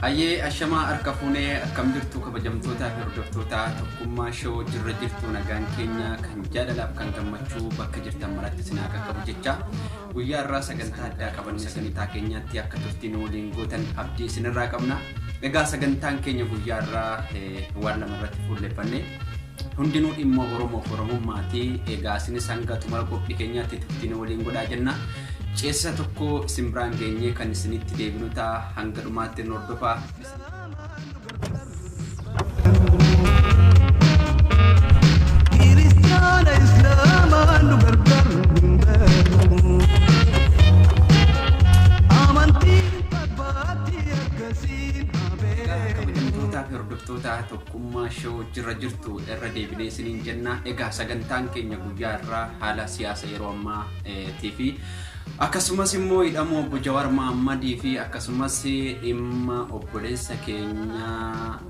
Hayyee, ashamaa, harka fuunee, akkam jirtu kabajamtootaa fi hordoftoota Tokkummaa Show? Jirra jirtu? Nagaan keenya kan jaalalaaf kan gammachuu bakka jirtan maratti isin haa qaqqabu jecha, guyyaa irraa sagantaa addaa qabanne sagantaa keenyaatti akka turtiin waliin gootan abdii isinirraa qabna. Egaa sagantaan keenya guyyaa irraa waan lama irratti fuulleffanne, hundinuu dhimma Oromoof Oromummaati. Egaa isinis hanga xumura qophii keenyaatti turtiin waliin godhaa jenna. Ceesisa tokko isin biraan geenyee kan isinitti deebinu ta'a. Hanga dhumaatti nu hordofaa. Kiristaana Islaamaan nu gargar hin baanu. Amantiin abbaatti akkasiin Egaa haa kabajamtootaa fi hordoftoota Tokkummaa Show, jirra jirtu irra deebinee isiniin jenna. Egaa sagantaan keenya guyyaa irraa haala siyaasa yeroo ammaa fi akkasumas immoo hidhamuu obbo Jawaar Mahammadii fi akkasumas dhimma obboleessa keenya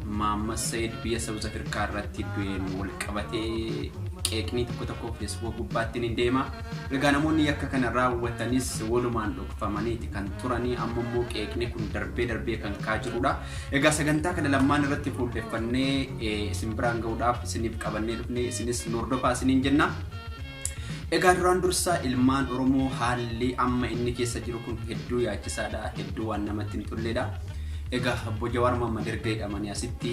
Mahammad Sayid biyya South Africa irratti du'een wal qabatee qeeqnii tokko tokko Facebook gubbaatti ni deema. Egaa namoonni yakka kana raawwatanis walumaan dhokfamaniiti kan turanii, amma immoo qeeqni kun darbee darbee kan ka'aa jirudha. Egaa sagantaa kana lamaan irratti fuulleffannee isin biraan gahuudhaaf isiniif qabannee dhufnee, isinis nu hordofaa isiniin jenna. Egaa duraan dursaa ilmaan Oromoo, haalli amma inni keessa jiru kun hedduu yaachisaadha. Hedduu waan namatti hin tolledha. Egaa obbo Jawaar Mohammad erga hidhamanii asitti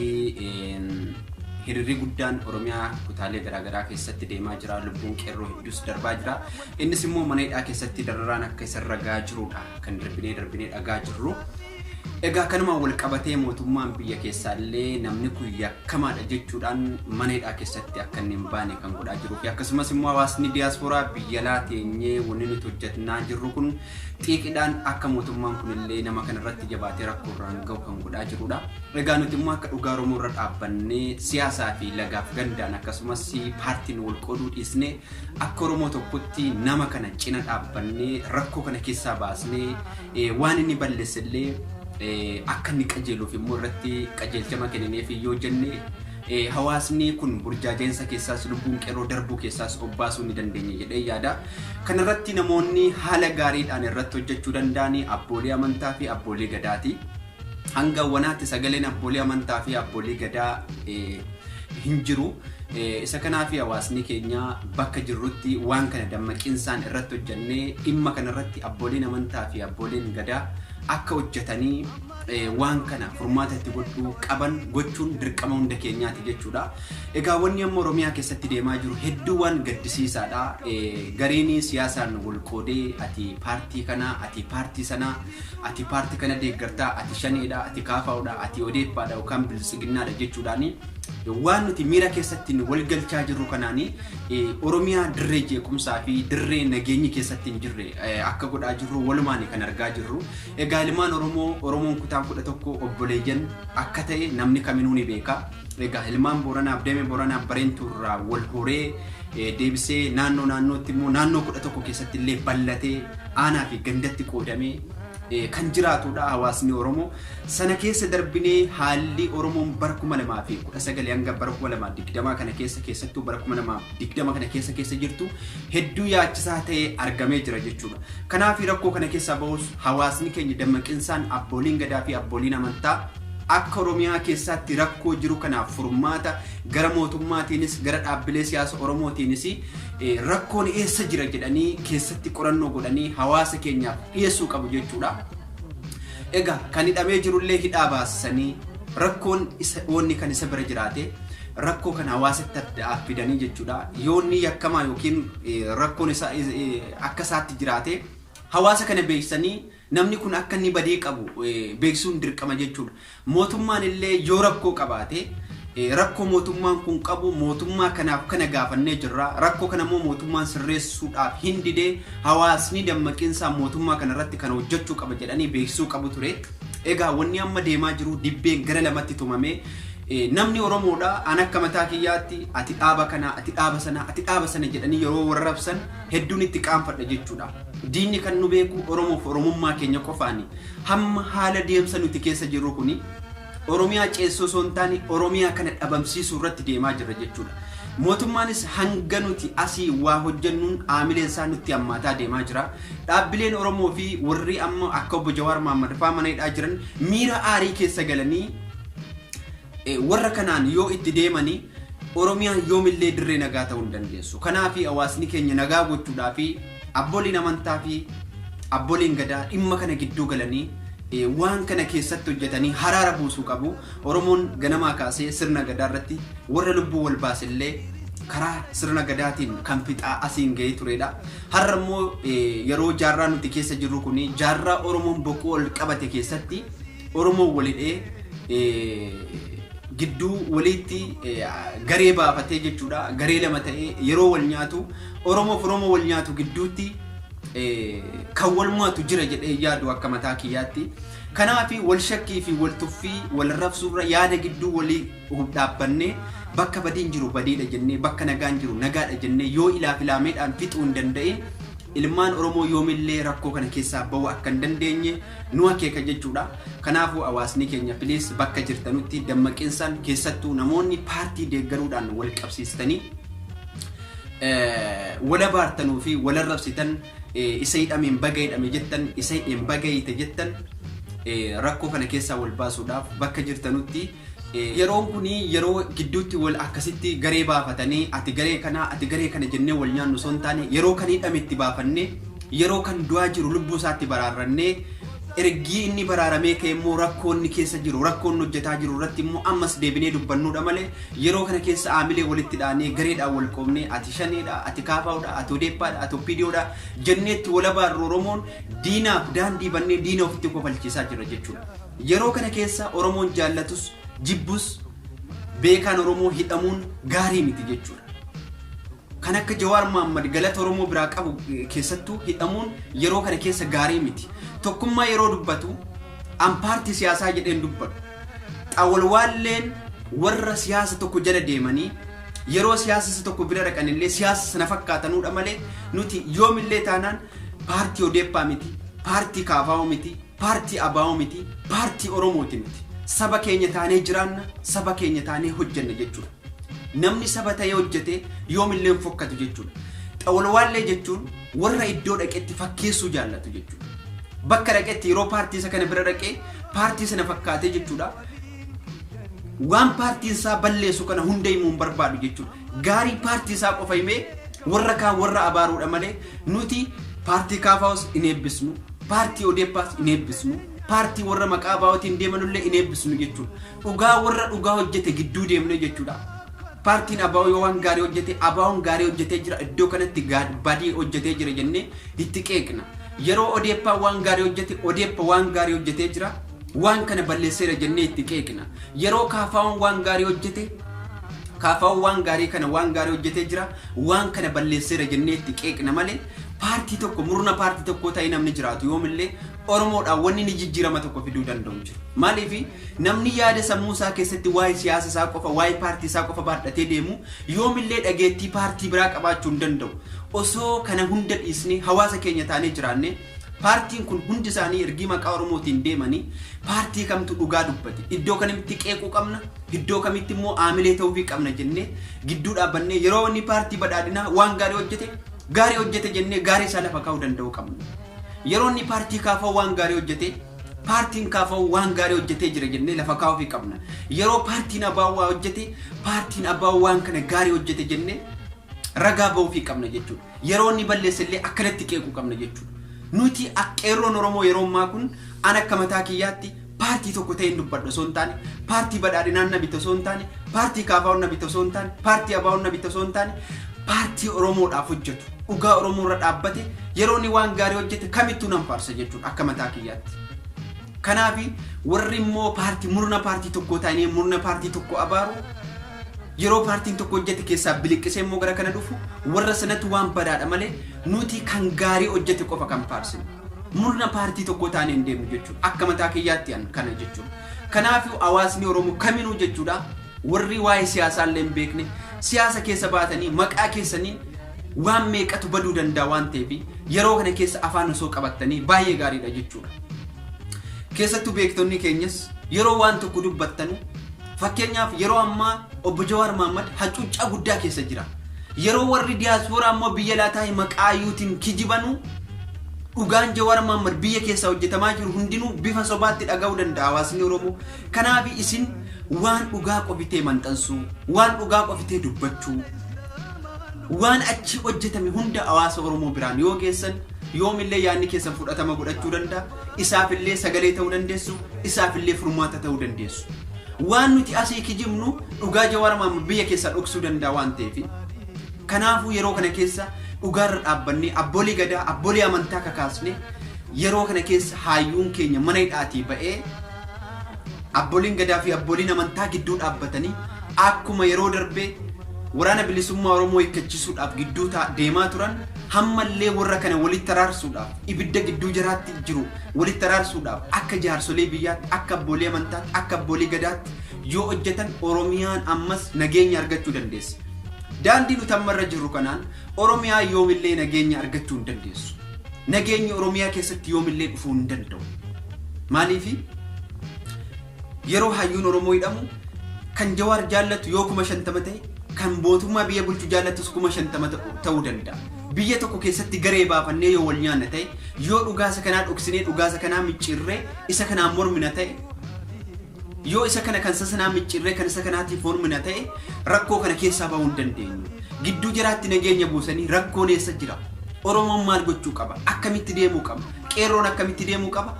hiriirri guddaan Oromiyaa kutaalee garaagaraa keessatti deemaa jira. Lubbuun qeerroo hedduus darbaa jira. Innis immoo mana hidhaa keessatti dararaan akka isarra gahaa jirudha kan darbinee darbinee dhagaa jirru. Egaa kanumaan wal qabatee mootummaan biyya keessaallee namni kun yakkamaadha jechuudhaan mana hidhaa keessatti akka inni hin baane kan godhaa jiruu fi akkasumas immoo hawaasni diyaaspooraa biyya alaa teenyee wanni nuti hojjechaa jirru kun xiiqidhaan akka mootummaan kun illee nama kanarratti jabaatee rakkoo irraan gahu kan godhaa jirudha. Egaa nuti immoo akka dhugaa Oromoo irra dhaabbannee siyaasaa fi lagaaf gandaan akkasumas paartiin wal qooduu dhiisnee akka Oromoo tokkotti nama kana cina dhaabbannee rakkoo kana keessaa baasnee waan inni balleesse illee akka inni qajeeluuf immoo irratti qajeelchama kennineef yoo jenne, hawaasni kun burjaajeensa keessaas lubbuun qeerroo darbuu keessaas obbaasuu ni dandeenya jedhee yaada. Kanarratti namoonni haala gaariidhaan irratti hojjechuu danda'an abboolee amantaa fi abboolee gadaati. Hanga wanaatti sagaleen abboolee amantaa fi abboolee gadaa hin jiru. Isa kanaaf hawaasni keenya bakka jirrutti waan kana dammaqinsaan irratti hojjennee dhimma kanarratti abbooleen amantaa fi abbooleen gadaa akka hojjetanii waan kana furmaata itti godhuu qaban gochuun dirqama hunda keenyaati jechuudha. Egaa wanni amma Oromiyaa keessatti deemaa jiru hedduu waan gaddisiisaadha. Gareen siyaasaan wal qoodee ati paartii kana, ati paartii sana, ati paartii kana deeggartaa, ati shaneedha, ati kaafaa'udha, ati odeeffaadha yookaan biltsiginnaadha jechuudhaani waan nuti miira keessatti wal galchaa jirru kanaani Oromiyaa dirree jeequmsaa fi dirree nageenyi keessatti hin jirre akka godhaa jirru walumaan kan argaa jirru. Egaa ilmaan Oromoo, Oromoon kutaan 11 obboleeyyan akka ta'e namni kaminuu ni beeka. Egaa ilmaan Booranaaf deeme Booranaaf Bareentuu irraa wal horee deebisee naannoo naannootti immoo naannoo 11 keessatti illee bal'atee aanaa fi gandatti qoodamee kan jiraatudha hawaasni Oromoo. Sana keessa darbinee haalli Oromoon bara 2019 hanga bara 2020 kana keessa, keessattuu bara 2020 kana keessa keessa jirtu hedduu yaachisaa ta'ee argamee jira jechuudha. Kanaaf rakkoo kana keessaa bahus hawaasni keenya dammaqinsaan abbooliin gadaa fi abbooliin amantaa akka Oromiyaa keessatti rakkoo jiru kanaaf furmaata gara mootummaatiinis gara dhaabbilee siyaasa Oromootiinis rakkoon eessa jira jedhanii keessatti qorannoo godhanii hawaasa keenyaaf dhiyeessuu qabu jechuudha. Egaa kan hidhamee jirullee hidhaa baasisanii rakkoon isa wanni kan isa bira jiraate rakkoo kana hawaasatti adda fidanii jechuudha. Yoo inni yakkamaa yookiin rakkoon isaa akka isaatti jiraate, hawaasa kana beeksisanii namni kun akka inni badii qabu beeksisuun dirqama jechuudha. Mootummaan illee yoo rakkoo qabaate, rakkoo mootummaan kun qabu mootummaa kanaaf kana gaafannee jirra. Rakkoo kana immoo mootummaan sirreessuudhaaf hin didee, hawaasni dammaqiinsaa mootummaa kana irratti kana hojjechuu qaba jedhanii beeksisuu qabu ture. Egaa wanni amma deemaa jiru dibbeen gara lamatti tumamee namni Oromoodha an akka mataa kiyyaatti ati dhaaba kana, ati dhaaba sana, ati dhaaba sana jedhanii yeroo warrabsan hedduun itti qaanfadha jechuudha. Diinni kan nu beeku Oromoof Oromummaa keenya qofaani. Hamma haala deemsa nuti keessa jirru kuni Oromiyaa ceessoo osoo hin taane Oromiyaa kana dhabamsiisuu irratti deemaa jirra jechuudha. Mootummaanis hanga nuti asii waa hojjennuun aamileen isaa nutti hammaataa deemaa jira. Dhaabbileen Oromoo fi warri amma akka obbo Jawaar Mahaammad fa'aa mana hidhaa jiran miira aarii keessa galanii warra kanaan yoo itti deemanii Oromiyaan yoomillee dirree nagaa ta'uu hin dandeessu. Kanaaf hawaasni keenya nagaa gochuudhaa fi abbooliin amantaa fi abbooliin gadaa dhimma kana gidduu galanii waan kana keessatti hojjetanii haraara buusuu qabu. Oromoon ganamaa kaasee sirna gadaa irratti warra lubbuu wal baasellee karaa sirna gadaatiin kan fixaa asiin gahee turedha. Har'a immoo yeroo jaarraa nuti keessa jirru kun jaarraa Oromoon boquu ol qabate keessatti Oromoon wal hidhee gidduu walitti garee baafatee jechuudha. Garee lama ta'ee yeroo wal nyaatu Oromoof Oromoo wal nyaatu gidduutti kan wal mo'atu jira jedhee yaadu akka mataa kiyyaatti. Kanaaf wal shakkii fi wal tuffii wal arrabsuurra yaada gidduu walii dhaabbannee bakka badiin jiru badiidha jennee bakka nagaan jiru nagaadha jennee yoo ilaaf ilaameedhaan fixuu hin danda'in ilmaan Oromoo yoomillee rakkoo kana keessaa ba'uu akka hin dandeenye nu akeeka jechuudha. Kanaafuu hawaasni keenya please bakka jirtanutti dammaqinsaan keessattuu namoonni paartii deeggaruudhaan wal qabsiistanii wal abaartanuu fi wal arrabsitan isa hidhameen baga hidhame jettan isa hidheen baga hiite jettan rakkoo kana keessaa wal baasuudhaaf bakka jirtanutti yeroon kun yeroo gidduutti wal akkasitti garee baafatanii ati garee kana ati garee kana jennee wal nyaannu osoo hin taane yeroo kan hidhame itti baafannee yeroo kan du'aa jiru lubbuu isaatti baraarrannee ergii inni baraaramee ka'e immoo rakkoo inni keessa jiru rakkoo inni hojjetaa jiru irratti immoo ammas deebinee dubbannuudha malee yeroo kana keessa aamilee walitti dhaanee gareedhaan wal qoobnee ati shaneedha ati kaafaa'udha ati odeeppaadha ati oppiidiyoodha jenneetti wal abaarru Oromoon diinaaf daandii bannee diina ofitti kofalchiisaa jira jechuudha. Yeroo kana keessa Oromoon jaallatus jibbus beekaan Oromoo hidhamuun gaarii miti jechuudha. Kan akka Jawaar Mohammad galata Oromoo biraa qabu keessattuu hidhamuun yeroo kana keessa gaarii miti. Tokkummaa yeroo dubbatu an paartii siyaasaa jedheen dubbadhu. Xawalwaalleen warra siyaasa tokko jala deemanii yeroo siyaasa isa tokko bira dhaqanillee siyaasa sana fakkaatanuudha malee nuti yoomillee taanaan paartii Odeeppaa miti, paartii Kaafaa'oo miti, paartii Abaa'oo miti, paartii Oromooti miti. Saba keenya taanee jiraanna, saba keenya taanee hojjenna jechuudha. Namni saba ta'ee hojjete yoomillee hin fokkatu jechuudha. Xawalwaallee jechuun warra iddoo dhaqetti fakkeessuu jaallatu jechuudha. Bakka dhaqetti yeroo paartii isa kana bira dhaqee paartii sana fakkaatee jechuudha. Waan paartiin isaa balleessu kana hunda himuu hin barbaadu jechuudha. Gaarii paartii isaa qofa himee warra kaan warra abaaruudha malee nuti paartii kaafaa'us hin eebbisnu, paartii odeeppaas hin eebbisnu, paartii warra maqaa abaa'ootiin deemanullee hin eebbisnu jechuudha. Dhugaa warra dhugaa hojjete gidduu deemne jechuudha. Paartiin abaa'oo yoo waan gaarii hojjete abaa'oon gaarii hojjetee jira iddoo kanatti badii hojjetee jira jennee itti qeeqna. Yeroo odeeppaan waan gaarii hojjete odeeppa waan gaarii hojjetee jira waan kana balleesseera jennee itti qeeqna. Yeroo kaafaa'oon waan gaarii hojjete kaafaa'oon waan gaarii kana waan gaarii hojjetee jira waan kana balleesseera jennee itti qeeqna malee paartii tokko murna paartii tokkoo ta'ee namni jiraatu yoomillee Oromoodhaan wanni inni jijjiirama tokko fiduu danda'u hin jiru. Maaliif namni yaada sammuu isaa keessatti waa'ee siyaasa isaa qofa waa'ee paartii isaa qofa baadhatee deemu yoomillee dhageettii paartii biraa qabaachuu hin danda'u. Osoo kana hunda dhiisnee hawaasa keenya taanee jiraanne paartiin kun hundi isaanii ergii maqaa Oromootiin deemanii paartii kamtu dhugaa dubbate iddoo kamitti qeequu qabna iddoo kamitti immoo aamilee ta'uufii qabna jennee gidduu dhaabbannee yeroo inni paartii badhaadhinaa waan gaarii hojjete gaarii hojjete jennee gaarii isaa lafa kaa'uu danda'uu qabna. Yeroo inni paartii kaafoo waan gaarii hojjete paartiin kaafoo waan gaarii hojjetee jira jennee lafa kaa'uufii qabna. Yeroo paartiin abaa'oo waa hojjete paartiin abaa'oo waan kana gaarii hojjete jennee ragaa ba'uufii qabna jechuudha. Yeroo inni balleesse illee akkanatti qeequu qabna jechuudha. Nuti qeerroon Oromoo yeroo ammaa kun an akka mataa kiyyaatti paartii tokko ta'een dubbadha osoo hin taane paartii badhaadhinaan na bita osoo hin taane paartii kaafaa'oon na bita osoo hin taane paartii abaa'oon na bita osoo hin taane paartii Oromoodhaaf hojjetu dhugaa Oromoo irra dhaabbate yeroo inni waan gaarii hojjete kamittuu nan faarsa jechuudha akka mataa kiyyaatti. Kanaaf warri immoo paartii murna paartii tokkoo ta'anii murna paartii tokko abaaru yeroo paartiin tokko hojjete keessaa biliqqisee immoo gara kana dhufu warra sanatti waan badaadha malee nuti kan gaarii hojjete qofa kan faarsinu. Murna paartii tokkoo taanee hin deemnu jechuudha. Akka mataa kiyyaatti an kana jechuudha. Kanaafuu hawaasni Oromoo kaminuu jechuudha warri waa'ee siyaasaa illee hin beekne siyaasa keessa baatanii maqaa keessaniin waan meeqatu baduu danda'a waan ta'eef yeroo kana keessa afaan osoo qabattanii baay'ee gaariidha jechuudha. Keessattuu beektonni keenyas Yeroo waan tokko dubbattanu, fakkeenyaaf yeroo ammaa obbo Jawaar Mahaammad hacuuccaa guddaa keessa jira. Yeroo warri diyaaspooraa immoo biyya laataa maqaa ayyuutiin kijibanu, dhugaan Jawaar Mahaammad biyya keessaa hojjetamaa jiru hundinuu bifa sobaatti dhaga'uu danda'a hawaasni Oromoo. Kanaaf isin waan dhugaa qofitee maxxansuu, waan dhugaa qofitee dubbachuu, waan achi hojjetame hunda hawaasa Oromoo biraan yoo geessan, yoomillee yaadni keessan fudhatama godhachuu danda'a. Isaafillee sagalee ta'uu dandeessu, isaafillee furmaata ta'uu dandeessu. Waan nuti asii kijibnu dhugaa Jawaar Mahaammad biyya keessaa dhoksuu danda'a waan ta'eef. Kanaafuu yeroo kana keessa dhugaarra dhaabbannee, abboolii gadaa, abboolii amantaa kakaasne, yeroo kana keessa hayyuun keenya mana hidhaatii ba'ee, abbooliin gadaa fi abbooliin amantaa gidduu dhaabbatanii, akkuma yeroo darbee waraana bilisummaa Oromoo hiikkachisuudhaaf gidduu deemaa turan, hammallee warra kana walitti araarsuudhaaf, ibidda gidduu jaraatti jiru walitti araarsuudhaaf, akka jaarsolee biyyaatti, akka abboolii amantaatti, akka abboolii gadaatti yoo hojjetan, Oromiyaan ammas nageenya argachuu dandeessi. Daandii nuti amma irra jirru kanaan Oromiyaa yoomillee nageenya argachuu hin dandeessu. Nageenyi Oromiyaa keessatti yoomillee dhufuu hin danda'u. Maaliifi? Yeroo hayyuun Oromoo hidhamu, kan Jawaar jaallatu yoo 50,000 ta'e, kan mootummaa biyya bulchu jaallatus 50,000 ta'uu danda'a. Biyya tokko keessatti garee baafannee yoo wal nyaanna ta'e, yoo dhugaasa kanaa dhoksinee, dhugaasa kanaa micciirree isa kanaan mormina ta'e, yoo isa kana kan isa sanaa micciirree kan isa kanaatiif mormina ta'e, rakkoo kana keessaa bahuu hin dandeenyu. Gidduu jaraatti nageenya buusanii, rakkoon eessa jira? Oromoon maal gochuu qaba? Akkamitti deemuu qaba? Qeerroon akkamitti deemuu qaba?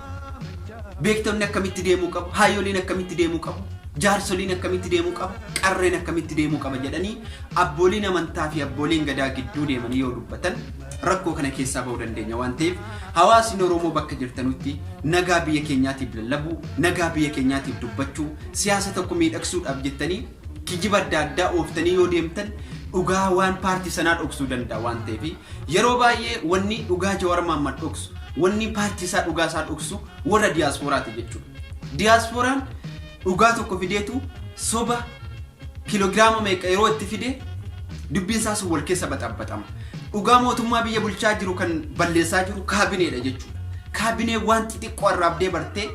Beektonni akkamitti deemuu qabu? Hayyoliin akkamitti deemuu qabu? Jaarsoliin akkamitti deemuu qaba? Qarreen akkamitti deemuu qaba jedhanii abbooliin amantaa fi abbooliin gadaa gidduu deemanii yoo dubbatan, rakkoo kana keessaa bahuu dandeenya waan ta'eef, hawaasni Oromoo bakka jirtanutti nagaa biyya keenyaatiif lallabuu, nagaa biyya keenyaatiif dubbachuu, siyaasa tokko miidhagsuudhaaf jettanii kijiba adda addaa ooftanii yoo deemtan, dhugaa waan paartii sanaa dhoksuu danda'a waan ta'eef, yeroo baay'ee wanni dhugaa Jawaar Mahaammad dhoksu, wanni paartii isaa dhugaa isaa dhoksu warra diyaaspooraati jechuudha. Diyaaspooraan dhugaa tokko fideetu soba kiloogiraama meeqa yeroo itti fide, dubbiin isaa sun wal keessa baxabbaxama. Dhugaa mootummaa biyya bulchaa jiru kan balleessaa jiru kaabineedha jechuudha. Kaabinee waan xixiqqoo arraabdee bartee,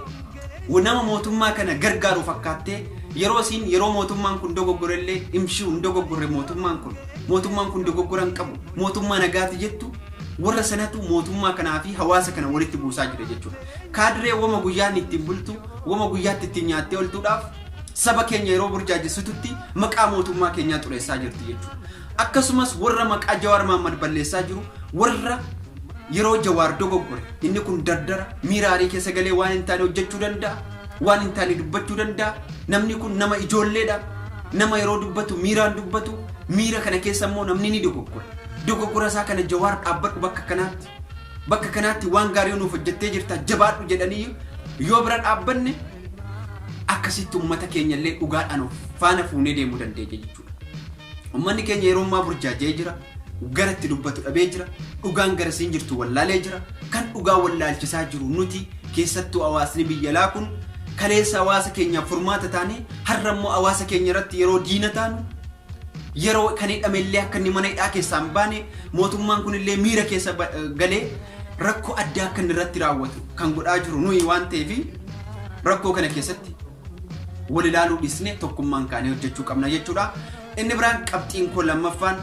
nama mootummaa kana gargaaru fakkaattee, yeroo isiin yeroo mootummaan kun dogoggorellee imshuu hin dogoggorre, mootummaan kun dogoggora hin qabu, mootummaa nagaati jettu, warra sanatu mootummaa kanaa fi hawaasa kana walitti buusaa jira jechuudha. Kaadiree wama guyyaan ittiin bultu, wama guyyaatti ittiin nyaattee oltuudhaaf saba keenya yeroo burjaajessitutti maqaa mootummaa keenyaa xureessaa jirti jechuudha. Akkasumas warra maqaa Jawaar Mahaammad balleessaa jiru, warra yeroo Jawaar dogoggore, inni kun dardara miira aarii keessa galee waan hin taane hojjechuu danda'a, waan hin taane dubbachuu danda'a. Namni kun nama ijoolleedha. Nama yeroo dubbatu miiraan dubbatu, miira kana keessa immoo namni ni dogoggora. Dogoggora isaa kana "Jawaar, dhaabbadhu bakka kanaatti. Bakka kanaatti waan gaarii nuuf hojjettee jirta, jabaadhu" jedhanii yoo bira dhaabbanne, akkasitti uummata keenya illee dhugaadhaan of faana fuunee deemuu dandeenya jechuudha. Uummanni keenya yeroo ammaa burjaajee jira. Gara itti dubbatu dhabee jira. Dhugaan gara siin jirtu wallaalee jira. Kan dhugaa wallaalchisaa jiru nuti, keessattuu hawaasni biyya alaa kun, kaleessa hawaasa keenyaaf furmaata taane, har'a immoo hawaasa keenya irratti yeroo diina taanu, yeroo kan hidhame illee akka inni mana hidhaa keessaa hin baane, mootummaan kun illee miira keessa galee rakkoo addaa akka inni irratti raawwatu kan godhaa jiru nuyi waan ta'eef, rakkoo kana keessatti wal ilaaluu dhiisnee tokkummaan kaanee hojjechuu qabna jechuudha. Inni biraan qabxiin koo lammaffaan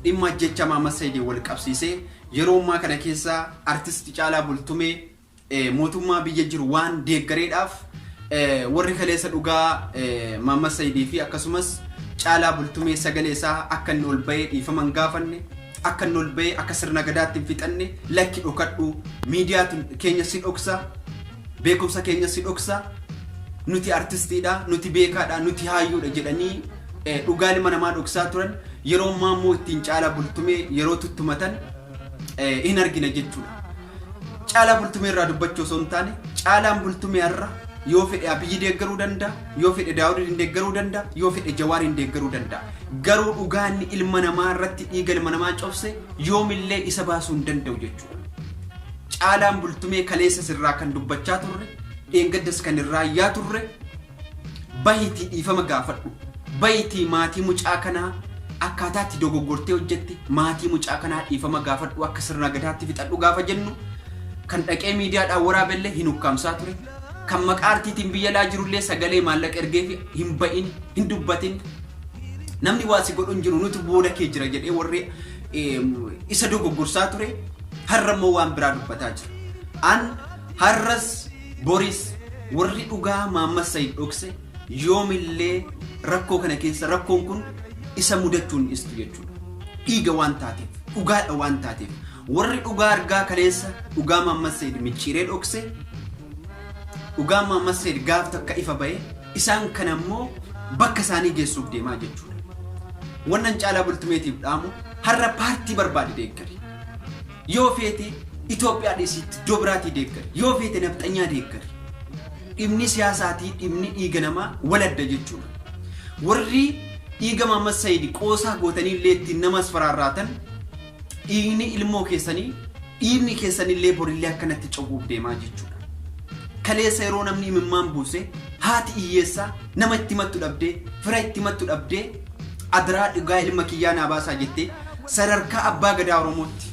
dhimma ajjecha Maamad Sayidii wal qabsiisee, yeroo ammaa kana keessa artisti Caalaa Bultumee mootummaa biyya jiru waan deeggareedhaaf, warri kaleessa dhugaa Maamad Sayidii fi akkasumas Caalaa Bultumee sagalee isaa akka inni ol bahee dhiifama hin gaafanne, akka inni ol bahee akka sirna gadaatti hin fixanne, "Lakki, dhokadhu, miidiyaa keenya si dhoksa, beekumsa keenya si dhoksa, nuti artistiidha, nuti beekaadha, nuti haayyuudha" jedhanii dhugaa ilma namaa dhoksaa turan, yeroo ammaa immoo ittiin Caalaa Bultumee yeroo tuttumatan hin argina jechuudha. Caalaa Bultumee irraa dubbachuu osoo hin taane, Caalaan Bultumee irra yoo fedhe Abiyyi deeggaruu danda'a, yoo fedhe Daawudin deeggaruu danda'a, yoo fedhe Jawaariin deeggaruu danda'a. Garuu dhugaan ilma namaa irratti dhiiga ilma namaa cobse yoomillee isa baasuu hin danda'u jechuudha. Caalaan Bultumee kaleessa sirraa kan dubbachaa turre, dheengaddas kan irraa iyyaa turre, bahiitii dhiifama gaafadhu. Bahiitii maatii mucaa kanaa akkaataa itti dogoggortee hojjette maatii mucaa kanaa dhiifama gaafadhu, akka sirna gadaatti fixadhu gaafa jennu, kan dhaqee miidiyaadhaan waraabellee hin ukkaamsaa ture. Kan maqaa artiitiin biyya alaa jirullee sagalee maallaqa ergeef hin ba'in, hin dubbatin. Namni waa si godhu hin jiru, nuti booda kee jira jedhee warri isa dogoggorsaa ture har'a immoo waan biraa dubbataa jira. An har'as boris warri dhugaa Maammas Sayid dhokse yoomillee rakkoo kana keessa rakkoon kun isa mudachuu hin dhiistu jechuudha. Dhiiga waan taateef, dhugaadha waan taateef. Warri dhugaa argaa kaleessa dhugaa Maammas Sayid micciiree dhokse, dhugaa Maammas Sayid gaaf takka ifa ba'e, isaan kana immoo bakka isaanii geessuuf deemaa jechuudha. Wannan Caalaa Bultumeetiif dhaamu, har'a paartii barbaade deeggari. Yoo feete Itoophiyaa dhiisiitti iddoo biraatii deeggari. Yoo feete nafxanyaa deeggari. Dhimni siyaasaatii dhimni dhiiga namaa wal adda jechuudha. Warri dhiiga Maammas Sayid qoosaa gootanii illee ittiin nama asfaraarraatan, dhiigni ilmoo keessanii, dhiigni keessanillee borillee akkanatti cobuuf deemaa jechuudha. Kaleessa yeroo namni imimmaan buuse, haati hiyyeessaa nama itti mattu dhabdee, fira itti mattu dhabdee, adaraa dhugaa ilma kiyyaa naa baasaa jettee sadarkaa abbaa gadaa Oromootti,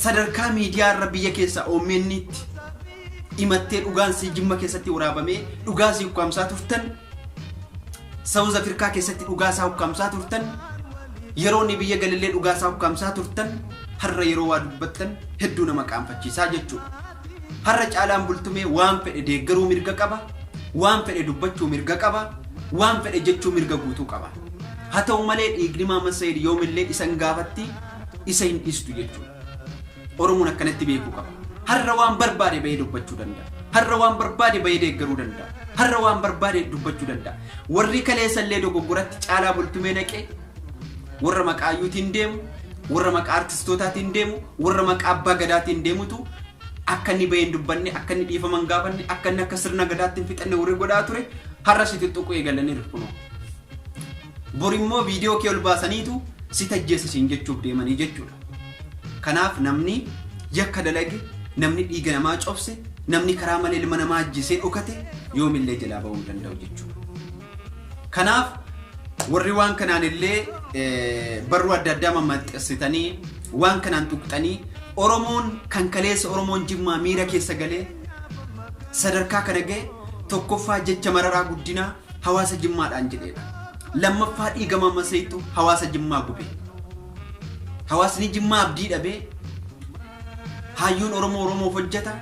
sadarkaa miidiyaa irra biyya keessaa OMN'tti himattee dhugaan sii Jimma keessatti waraabamee dhugaa sii ukkaamsaa turtan, South Africa keessatti dhugaa isaa ukkaamsaa turtan, yeroo inni biyya galillee dhugaa isaa ukkaamsaa turtan, har'a yeroo waa dubbattan hedduu nama qaanfachiisaa jechuudha. Har'a Caalaan Bultumee waan fedhe deeggaruu mirga qaba, waan fedhe dubbachuu mirga qaba, waan fedhe jechuu mirga guutuu qaba. Haa ta'u malee dhiigni Maamad Sayid yoomillee isa hin gaafatti, isa hin dhiistu jechuudha. Oromoon akkanatti beekuu qaba. Har'a waan barbaade bahee dubbachuu danda'a. Har'a waan barbaade bahee deeggaruu danda'a. Har'a waan barbaade dubbachuu danda'a. Warri kaleessa illee dogoggoratti Caalaa Bultumee naqee, warra maqaa hayyuutiin deemu, warra maqaa artistootaatiin deemu, warra maqaa abbaa gadaatiin deemutu akka inni bahee hin dubbanne, akka inni dhiifama hin gaafanne, akka inni akka sirna gadaatti hin fixanne warri godhaa ture har'a si tuttuquu eegalaniiru kunoo. Bor immoo viidiyoo kee ol baasaniitu si tajjeessa siin jechuuf deemanii jechuudha. Kanaaf namni yakka dalage, namni dhiiga namaa cobse, namni karaa malee ilma namaa ajjeesee dhokate yoomillee jalaa bahuu hin danda'u jechuudha. Kanaaf warri waan kanaan illee barruu adda addaa mammaxxansitanii waan kanaan tuqxanii, Oromoon kan kaleessa Oromoon Jimmaa miira keessa galee sadarkaa kana ga'e, tokkoffaa jecha Mararaa Guddinaa hawaasa Jimmaadhaan jedheedha. Lammaffaa dhiiga Maamma Sayitu hawaasa Jimmaa gube. Hawaasni Jimmaa abdii dhabee, hayyuun Oromoo Oromoof hojjeta,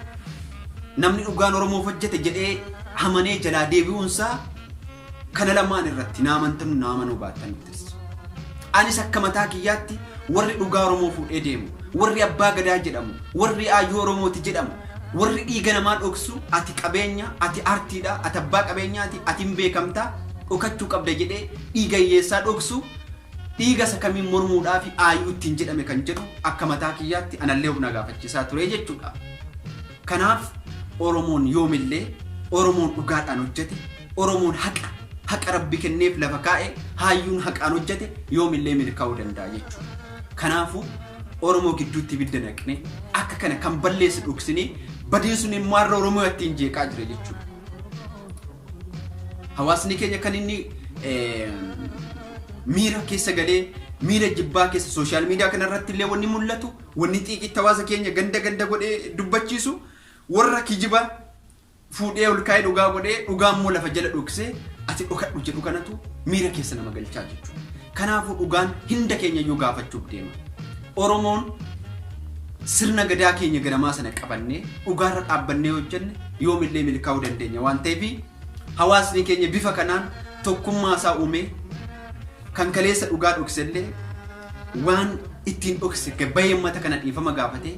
namni dhugaan Oromoof hojjete jedhee amanee jalaa deebi'uunsaa kana lamaan irratti na amantan na amanuu baattanittis. Anis akka mataa kiyyaatti warri dhugaa Oromoo fuudhee deemu, warri abbaa gadaa jedhamu, warri hayyuu Oromooti jedhamu, warri dhiiga namaa dhoksu, ati qabeenya, ati artiidha, ati abbaa qabeenyaati, ati hin beekamtaa, dhokachuu qabda jedhee dhiiga hiyyeessaa dhoksu, dhiiga isa kamiin mormuudhaaf aayyuu ittiin jedhame kan jedhu akka mataa kiyyaatti anallee of na gaafachiisaa ture jechuudha. Kanaaf Oromoon yoomillee Oromoon dhugaadhaan hojjete, Oromoon haqa haqa Rabbi kenneef lafa kaa'e, hayyuun haqaan hojjete yoomillee milkaa'uu danda'a jechuudha. Kanaafuu Oromoo gidduutti ibidda naqne akka kana kan balleesse dhoksinee, badiin sun immoo har'a Oromoo ittiin jeeqaa jira jechuudha. Hawaasni keenya kan inni miira keessa galee, miira jibbaa keessa, social media kanarratti illee wanni mul'atu, wanni xiiqitti hawaasa keenya ganda ganda godhee dubbachiisu, warra kijiba fuudhee ol kaa'ee dhugaa godhee, dhugaa immoo lafa jala dhoksee ati dhokadhu jedhu kanatu miira keessa nama galchaa jechuudha. Kanaafuu dhugaan hinda keenya iyyuu gaafachuuf deema. Oromoon sirna gadaa keenya ganamaa sana qabannee dhugaarra dhaabbannee hojjenne yoomillee milkaa'uu dandeenya waan ta'eef, hawaasni keenya bifa kanaan tokkummaa isaa uumee, kan kaleessa dhugaa dhoksellee waan ittiin dhokse bahee uummata kana dhiifama gaafatee,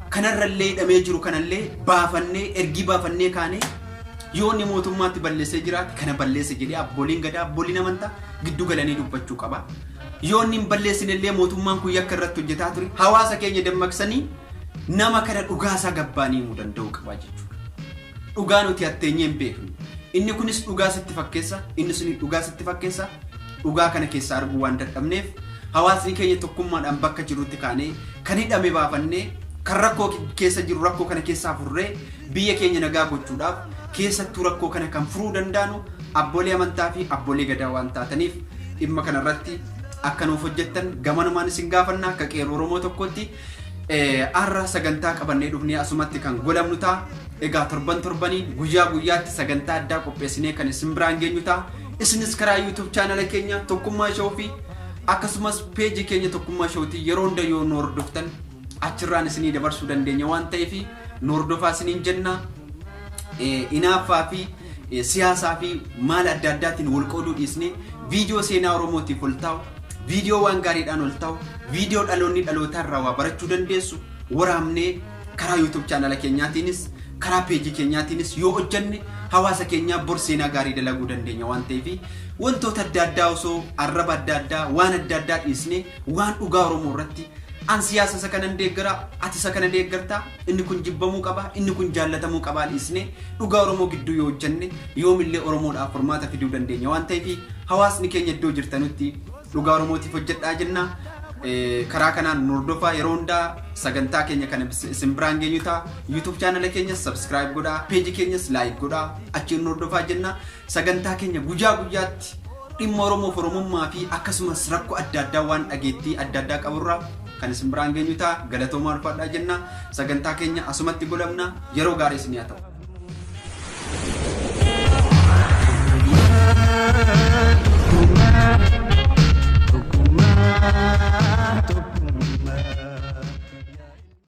kanarrallee hidhamee jiru kanallee baafannee, ergii baafannee kaanee, yoo inni mootummaatti balleessee jiraate kana balleesse jedhee abbooliin gadaa, abbooliin amantaa giddu galanii dubbachuu qaba. Yoo inni hin balleessine illee mootummaan kun yakka irratti hojjetaa ture, hawaasa keenya dammaqsanii nama kana dhugaasaa gabbaanii himuu danda'uu qaba jechuudha. Dhugaa nuti hatteenyee hin beeknu. Inni kunis dhugaa sitti fakkeessa, inni sun dhugaa sitti fakkeessa. Dhugaa kana keessaa arguu waan dadhabneef, hawaasni keenya tokkummaadhaan bakka jirutti kaanee kan hidhame baafannee, kan rakkoo keessa jiru rakkoo kana keessaa furree, biyya keenya nagaa gochuudhaaf keessattuu rakkoo kana kan furuu danda'anu abboolee amantaa fi abboolee gadaa waan taataniif, dhimma kanarratti akka nuuf hojjettan gamanumaan isin gaafanna akka qeerroo Oromoo tokkotti. Har'a sagantaa qabannee dhufnee asumatti kan golamnu ta'a. Egaa torban torbaniin guyyaa guyyaatti sagantaa addaa qopheessinee kan isin biraan geenyu ta'a. Isinis karaa YouTube chaanala keenya Tokkummaa Show fi akkasumas peejii keenya Tokkummaa Showtii yeroo hunda yoo nu hordoftan achirraan isinii dabarsuu dandeenya waan ta'eef nu hordofaa isiniin jenna. Inaaffaa fi siyaasaa fi maal adda addaatiin wal qooduu dhiisnee viidiyoo seenaa Oromootiif ol taa'u, viidiyoo waan gaariidhaan ol taa'u, viidiyoo dhaloonni dhalootaa irraa waa barachuu dandeessu waraabnee karaa YouTube chaanala keenyaatiinis karaa peejii keenyaatiinis yoo hojjenne hawaasa keenyaa bor seenaa gaarii dalaguu dandeenya waan ta'eef wantoota adda addaa osoo arraba adda addaa waan adda addaa dhiisnee waan dhugaa Oromoo irratti an siyaasa isa kanan deeggara, ati isa kana deeggarta, inni kun jibbamuu qaba, inni kun jaallatamuu qabaa dhiisnee dhugaa Oromoo gidduu yoo hojjenne yoomillee Oromoodhaaf furmaata fiduu dandeenya waan ta'eef hawaasni keenya iddoo jirtanutti dhugaa Oromootiif hojjedhaa jenna. Karaa kanaan nu hordofaa yeroo hundaa sagantaa keenya kana isin biraan geenyu ta'a. YouTube chaanala keenyas subscribe godhaa, peejii keenyas like godhaa, achiin nu hordofaa jenna. Sagantaa keenya guyyaa guyyaatti dhimma Oromoof Oromummaa fi akkasumas rakkoo adda addaa waan dhageettii adda addaa qaburraa kan isin biraan geenyu ta'a. Galatoomaa ulfaadhaa jenna. Sagantaa keenya asumatti golamna. Yeroo gaarii isin haa ta'u.